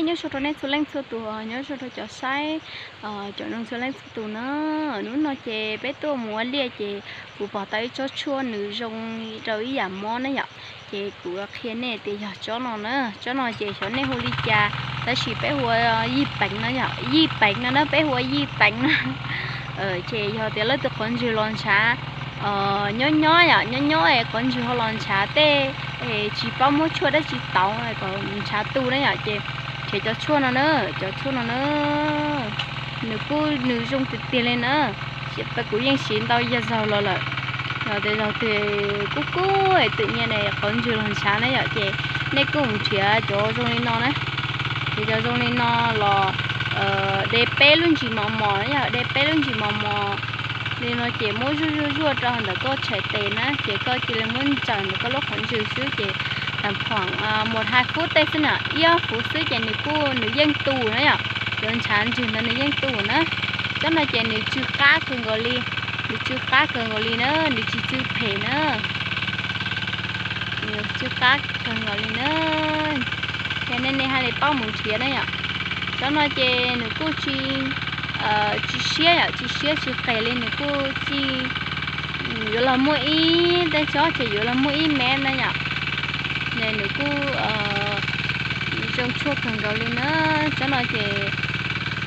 Nyob zoo rau nej txhua leej txhua tus, nyob zoo rau cov saib, cov nug txhua leej txhua tus na. Hnub no ces peb tuaj mus ua liaj ces kuv pom tau ib tsob tshuaj nws zoo rau ib yam mob na yom. Ces kuv qhia nej tias yog tsob no na, tsob no ces xyov nej hu li cas, tab sis peb hu ua yij peev no yom, yij peev no na, peb hu ua yij peev no. Ces yog tias leej twg qhov ntswg los ntshav nyob nyob yom, nyob nyob es qhov ntswg ho los ntshav tej, tsis paub muab tshuaj dab tsi tauv kom ntshav tu na yom, ces nrhiav cov tshuaj no na, cov tshuaj no na. Nws kuj nws zoo tiag tiag li na, kuv yeej siv ntau yam zaus los lawm. Yog tias zaus twg kub kub es twm nyias qhov ntswg los ntshav na yom, ces nej kuj mus nrhiav cov zoo li no na. Ces cov zoo li no los de peb lub ntsis mos mos na yom, de peb lub ntsis mos mos li no ces muab zuaj zuaj zuaj rau ntawm koj tshais tes na, ces koj cia li muab ntsaws ntawm koj lub qhov ntswg xwb ces tag phoom mus hais fuv tej xwb na, ib ob fuv xwb ces nws kuj nws yeej tu na yom, cov ntshav ntswg ntawd nws yeej tu na. Tsob no ces nws tsw qab kawg nkaus li, nws tsw qab kawg nkaus li na, nws tsis tsw phem na. Nws tsw qab kawg nkaus li na. Ces nej nej haj li paub mus nrhiav na yom. Tsob no ces nws kuj tsis, tsis siab yom, tsis siab tsis qes li, nws kuj tsis, yuav los muaj ib, tej tsob ces yuav los muaj ib mev na yom. Ces nws kuj zoo tshuaj kawg nkaus li na. Tsob no ces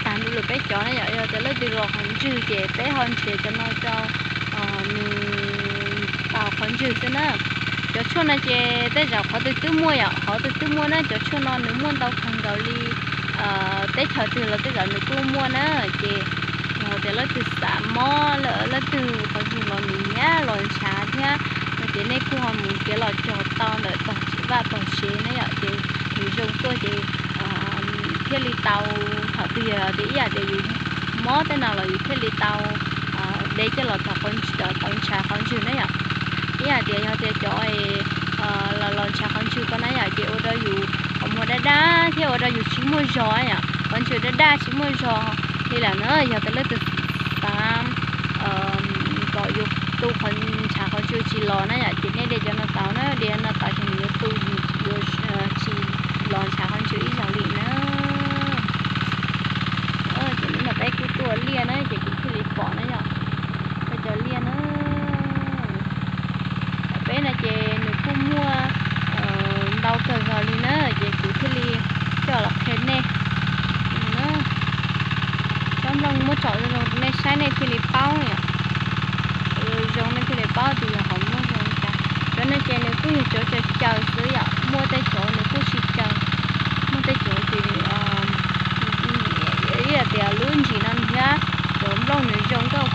tag nrho lawm peb cov na yom, yog tias leej twg los qhov ntswg ces peb ho nrhiav cov no rau nws tau qhov ntswg xwb na. Cov tshuaj no ces tej zaum qhov twg twb muaj yom, qhov twg twb muaj na, cov tshuaj no nws muaj ntau kawg nkaus li. Teb chaws twg los tej zaum nws kuj muaj na. Ces yog tias leej twg xav mob, leej twg qhov ntswg los nws nyiam los ntshav thiab no ces nej kuj ho mus nrhiav los cog tau ntawm tog vaj tog tsev na yom, ces nws zoo tuaj ces thiaj li tau, thaum twg yog tias ib yam tias yus mob tej no los yus thiaj li tau de coj los tau ntshav qhov ntswg na yom. Ib yam tias yog tias cov los ntshav qhov ntswg ko na yom, ces ua rau yus qhov muag daj daj thiab ua rau yus tsis muaj zog yom, qhov ntswg daj daj tsis muaj zog li lawm na. Yog tias leej twg xav kom yus tu qhov ntshav qhov ntswg tsis los na yom, ces nej de cov no tau na, de no tau ces nws yuav tu, yuav tsis los ntshav qhov ntswg ib zaug li na. Ces hnub no peb kuj tuaj liaj na ces kuv thiaj li pom na yom, peb cov liaj na. Peb no ces nws kuj muaj ntau kawg nkaus li na, ces kuv thiaj li coj los qhia nej. Tsob nplooj muab tsom zoo nej saib nej thiaj li paub yom. Zoo nej thiaj li paub tias yog qhov muag zoo li cas. Cov no ces nws kuj yog cov caws caws xwb yom, muaj tej cov nws kuj tsis caws, muaj tej cov ces ib yam tias lub ntsis no thiab cov nplooj nws zoo nkauj